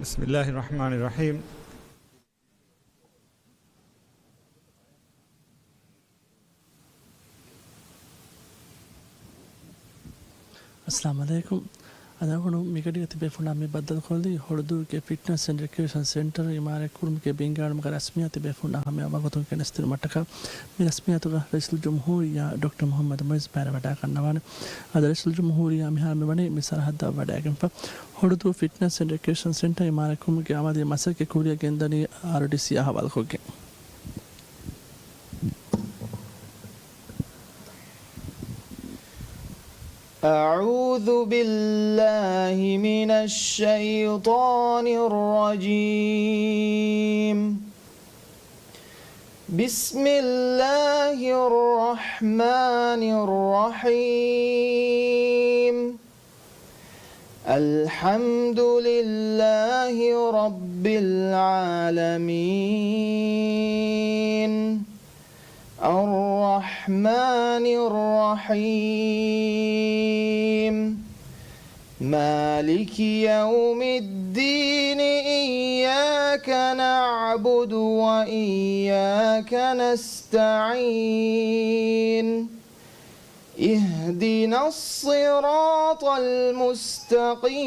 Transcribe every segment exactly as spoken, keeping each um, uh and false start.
بسم الله الرحمن الرحيم. އައްސަލާމު ޢަލައިކުމް. އަދި އަޅުގަނޑު މިގަޑީގަ ތިބޭފުޅުންނާ މި ބައްދަލުކޮށްލީ ހޮޅުދޫގެ ފިޓްނަސް އެންޑް ރެކްރިއޭޝަން ސެންޓަރ އިމާރާތްކުރުމުގެ ބިންގާ އެޅުމުގެ ރަސްމިއްޔާތު ތިބޭފުޅުންނާ ހަމަޔަށް ވަގުތުން ގެނެސްދިނުމަށްޓަކާ، މި ރަސްމިއްޔާތުގަ ރައީސުލްޖުމްހޫރިއްޔާ ޑޮކްޓަރ މުޙައްމަދު މުޢިއްޒު ބައިވެވަޑައިގަންނަވާނެ. އަދި ރައީސުލްޖުމްހޫރިއްޔާ މިހާރު މިވަނީ މި ސަރަހައްދަށް ވަޑައިގެންފަ. ހޮޅުދޫ ފިޓްނަސް އެންޑް ރެކްރިއޭޝަން ސެންޓަރ އިމާރާތްކުރުމުގެ އަމަލީ މަސައްކަތް ކުރިއަށް ގެންދަނީ އާރްޑީސީއާ ހަވާލުކޮށްގެން. أعوذ بالله من الشيطان الرجيم. بسم الله الرحمن الرحيم. الحمد لله رب العالمين. الرحمن الرحيم. مالك يوم الدين. إياك نعبد وإياك نستعين. اهدنا الصراط المستقيم.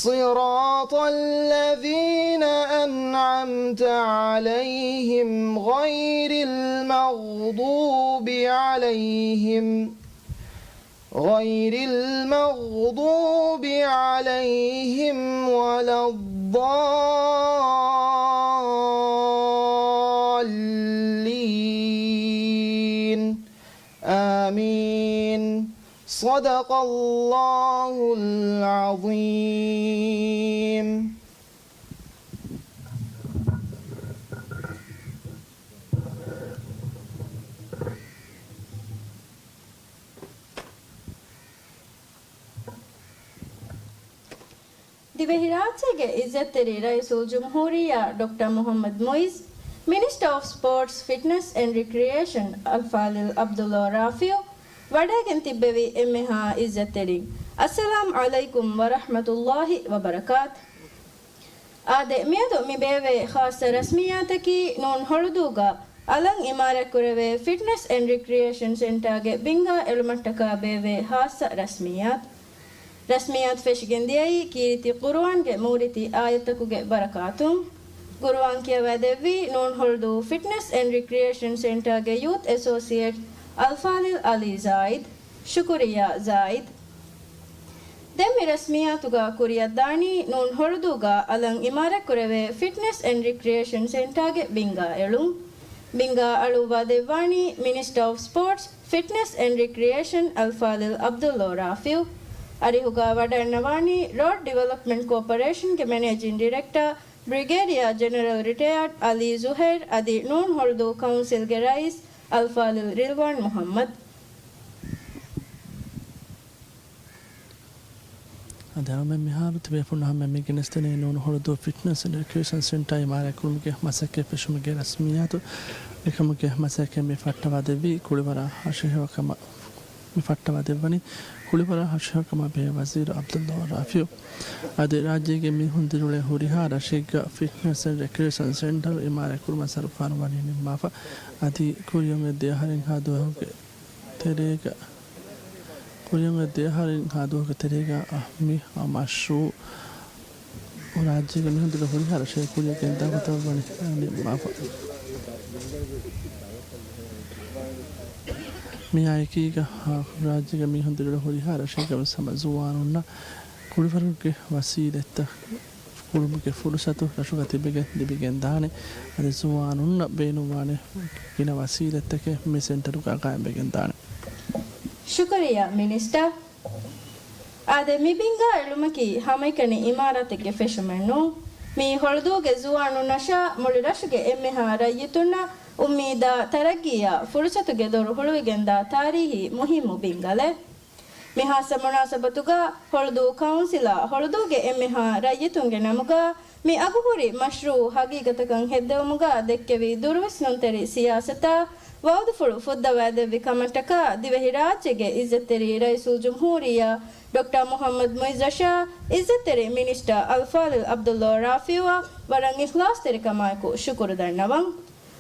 صراط الذين أنعمت عليهم غير المغضوب عليهم، غير المغضوب عليهم ولا الضالين. آمين. صدق الله العظيم. ދިވެހިރާއްޖޭގެ އިއްޒަތްތެރި ރައީސުލްޖުމްހޫރިއްޔާ ޑޮކްޓަރ މުޙައްމަދު މުޢިއްޒު، މިނިސްޓަރ އޮފް ސްޕޯޓްސް، ފިޓްނަސް އެންޑް ރެކްރިއޭޝަން އަލްފާޟިލް ޢަބްދުﷲ ރާފިޢު ވަޑައިގެން ތިއްބެވި އެންމެހާ އިއްޒަތްތެރިން، އައްސަލާމް ޢަލައިކުމް ވަރަޙްމަތުﷲ ވަބަރަކާތު. އާދެ، މިއަދު މި ބޭއްވޭ ޚާއްޞަ ރަސްމިއްޔާތަކީ ނޫން ހޮޅުދޫގަ އަލަށް އިމާރާތްކުރެވޭ ފިޓްނަސް އެންޑް ރެކްރިއޭޝަން ސެންޓާގެ ބިންގާ އެޅުމަށްޓަކާ ބޭއްވޭ ޚާއްޞަ ރަސްމިއްޔާތު. ރަސްމިއްޔާތު ފެށިގެން ދިޔައީ ކީރިތި ޤުރުއާންގެ މޫރިތި އާޔަތްތަކުގެ ބަރަކާތުން. ޤުރުއާން ކިޔަވާ ދެއްވީ ނޫން ހޮޅުދޫ ފިޓްނަސް އެންޑް ރެކްރިއޭޝަން ސެންޓާގެ ޔޫތް އެސޯސިއޭޓް އަލްފާޟިލް ޢަލީ ޒާއިދް. ޝުކުރިއްޔާ ޒާއިދް. ދެން މި ރަސްމިއްޔާތުގަ ކުރިއަށްދާނީ ނޫން ހޮޅުދޫގަ އަލަށް އިމާރާތްކުރެވޭ ފިޓްނަސް އެންޑް ރެކްރިއޭޝަން ސެންޓާގެ ބިންގާ އެޅުން. ބިންގާ އަޅުއްވާ ދެއްވާނީ މިނިސްޓަރ އޮފް ސްޕޯޓްސް، ފިޓްނަސް އެންޑް ރެކްރިއޭޝަން އަލްފާޟިލް ޢަބްދުﷲ ރާފިޢު. އަރިހުގަ ވަޑައިގަންނަވާނީ ރޯޑް ޑިވެލޮޕްމަންޓް ކޯޕަރޭޝަންގެ މެނޭޖިން ޑިރެކްޓަރ ބްރިގޭޑިއާ ޖެނެރަލް ރިޓަޔާޑް ޢަލީ ޒުހައިރު އަދި ނޫން ހޮޅުދޫ ކައުންސިލްގެ ރައީސް އަލްފާޟިލް ރިލްވާން މުޙައްމަދު. އަދި އަޅުމެން މިހާރު ތިބޭފުޅުންނާ ހަމަޔަށް މި ގެނެސްދެނީ ނޫން ހޮޅުދޫ ފިޓްނަސް އެންޑް ރެކްރިއޭޝަން ސެންޓާ އިމާރާތްކުރުމުގެ މަސައްކަތް ފެށުމުގެ ރަސްމިއްޔާތު. އެކަމުގެ މަސައްކަތް މި ފައްޓަވާ ދެއްވީ ކުޅިވަރަށް ހަށިހެޔޮކަމަށް، މި ފައްޓަވާ ދެއްވަނީ ކުޅިވަރަށް ހަށިހެޔޮކަމާ ބެހޭ ވަޒީރު ޢަބްދުﷲ ރާފިޢު. އަދި ރާއްޖޭގެ މީހުން ދިރިއުޅޭ ހުރިހާ ރަށެއްގަ ފިޓްނަސް އެންޑް ރެކްރިއޭޝަން ސެންޓަރު އިމާރާތްކުރުމަށް ސަރުފާނު ވަނީ ނިންމާފަ. އަދި ކުރިއަށް އޮތް ދެ އަހަރެއްހާ ދުވަހުގެ ތެރޭގަ، ކުރިއަށް އޮތް ދެ އަހަރެއްހާ ދުވަހުގެ ތެރޭގަ މި މަޝްރޫޢު ރާއްޖޭގެ މީހުން ދިރިއުޅޭ ހުރިހާ ރަށެއް ކުރިއަށް ގެންދާ ގޮތަށް ވަނީ ނިންމާފަ. މިއާއެކީގަ، އާ، ރާއްޖޭގެ މީހުން ދިރިއުޅޭ ހުރިހާ ރަށެއްގަ ވެސް ހަމަ ޒުވާނުންނަށް ކުޅިވަރުގެ ވަސީލަތްތައް ކުރުމުގެ ފުރުސަތު ރަށުގަ ތިބެގެން ލިބިގެންދާނެ. އަދި ޒުވާނުންނަށް ބޭނުންވާނެ ގިނަ ވަސީލަތްތަކެއް މި ސެންޓަރުގަ ގާއިމްވެގެންދާނެ. ޝުކުރިއްޔާ މިނިސްޓަރ. އާދެ، މި ބިންގާ އެޅުމަކީ ހަމައެކަނި އިމާރާތެއްގެ ފެށުމެއް ނޫން. މީ ހޮޅުދޫގެ ޒުވާނުންނަށާ މުޅި ރަށުގެ އެންމެހާ ރައްޔިތުންނަށް އުއްމީދާ ތަރައްގީއާ ފުރުސަތުގެ ދޮރު ހުޅުވިގެންދާ ތާރީހީ މުހިއްމު ބިންގަލެއް. މި ހާއްސަ މުނާސަބަތުގަ ހޮޅުދޫ ކައުންސިލާ ހޮޅުދޫގެ އެންމެހާ ރައްޔިތުންގެ ނަމުގަ މި އަގުހުރި މަޝްރޫޢު ހަގީގަތަކަށް ހެއްދެވުމުގަ ދެއްކެވި ދުރުވިސްނުންތެރި ސިޔާސަތާ ވައުދުފުޅު ފުއްދަވައިދެއްވި ކަމަށްޓަކާ ދިވެހިރާއްޖޭގެ އިއްޒަތްތެރި ރައީސުލްޖުމްހޫރިއްޔާ ޑޮކްޓަރ މުޙައްމަދު މުޢިއްޒަށާ އިއްޒަތްތެރި މިނިސްޓަރ އަލްފާޟިލް ޢަބްދުﷲ ރާފިޢުއަށް ވަރަށް އިޚްލާޞްތެރިކަމާއެކު ޝުކުރު ދަންނަވަން.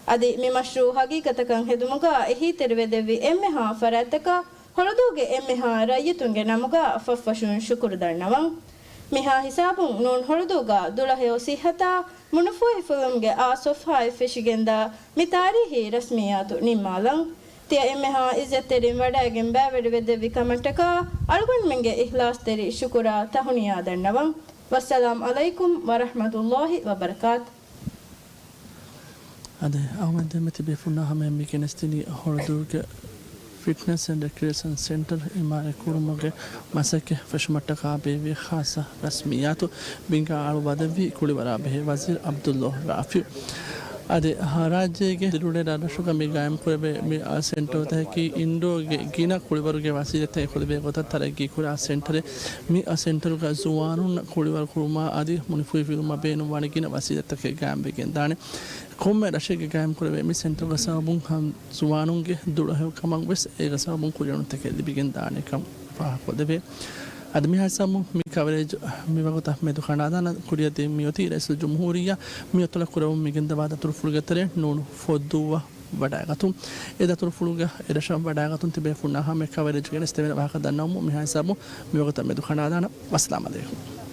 އަދި މި މަޝްރޫޢު ޙަޤީޤަތަކަށް ހެދުމުގަ އެހީތެރިވެދެއްވި އެންމެހާ ފަރާތްތަކަށް ހޮޅުދޫގެ އެންމެހާ ރައްޔިތުންގެ ނަމުގަ ފަށްފަށުން ޝުކުރު ދަންނަވަން. މިހާ ހިސާބުން ނޫން ހޮޅުދޫގަ ދުޅަހެޔޮ ޞިއްޙަތާ މުނުފޫހިފުލުމުގެ އާ ޞޮފްޙާއެއް ފެށިގެންދާ މި ތާރީޚީ ރަސްމިއްޔާތު ނިންމާލަން. ތިޔަ އެންމެހާ އިއްޒަތްތެރިން ވަޑައިގެން ބައިވެރިވެދެއްވި ކަމަށްޓަކާ އަޅުގަނޑުމެންގެ އިޚްލާޞްތެރި ޝުކުރާ ތަހުނިޔާ ދަންނަވަން. ވައްސަލާމް ޢަލައިކުމް ވަރަޙްމަތުﷲ ވަބަރަކާތު. އަދި އަޅުގަނޑުމެން ދެންމެ ތިބޭފުޅުންނާ ހަމަޔަށް މި ގެނެސްދިނީ ހޮޅުދޫގެ ފިޓްނަސް އެންޑް ރެކްރިއޭޝަން ސެންޓަރ އިމާރާތް ކުރުމުގެ މަސައްކަތް ފެށުމަށްޓަކާ ބޭއްވި ޚާއްޞަ ރަސްމިއްޔާތު ބިންގާ އަޅު ވަދެއްވީ ކުޅިވަރާ ބެހޭ ވަޒީރު ޢަބްދުﷲ ރާފިޢު. އަދި ރާއްޖޭގެ ދިރުޅޭ ރަށްރަށުގަ މި ގާއިމް ކުރެވޭ މި ސެންޓަރުތަކަކީ އިންޑޯގެ ގިނަ ކުޅިވަރުގެ ވަސީލަތްތައް އެކުލެވޭ ގޮތަށް ތަރައްގީ ކުރާ ސެންޓަރެއް. މި ސެންޓަރުގަ ޒުވާނުންނަށް ކުޅިވަރު ކުރުމާ އަދި މުނިފޫހިފިލުމަށް ބޭނުންވާނެ ގިނަ ވަސީލަތްތަކެއް ގާއިމްވެގެން ދާނެ. ކޮންމެ ރަށެއްގެ ގާއިމް ކުރެވޭ މި ސެންޓަރުގެ ސަބަބުން ހަމަ ޒުވާނުންގެ ދުޅަހެޔޮ ކަމަށް ވެސް އޭގެ ސަބަބުން ކުރިއެރުންތަކެއް ލިބިގެން ދާނެކަން ފާހަގަކޮށްދެވޭ. އަދި މިހާ ހިސާބުން މި ކަވަރޭޖް މިވަގުތަށް މެދު ކަނޑާލާނަން ކުރިއަށް ދިން މިއޮތީ ރައީސުލްޖުމްހޫރިއްޔާ މި އަތޮޅަށް ކުރެވުން މިގެންދަވާ ދަތުރުފުޅުގެ ތެރެއިން ނޫނު ފޮއްދޫއަށް ވަޑައިގަތުން. އެ ދަތުރުފުޅުގަ އެރަށަށް ވަޑައިގަތުން ތިބޭފުޅުންނާ ހަމަޔަށް ކަވަރޭޖް ގެނެސްދެވޭނެ ވާހަކަ ދަންނަވަމުން މިހާ ހިސާބުން މިވަގުތަށް މެދު ކަނޑާލާނަން. ވައްސަލާމް ޢަލައިކުމް.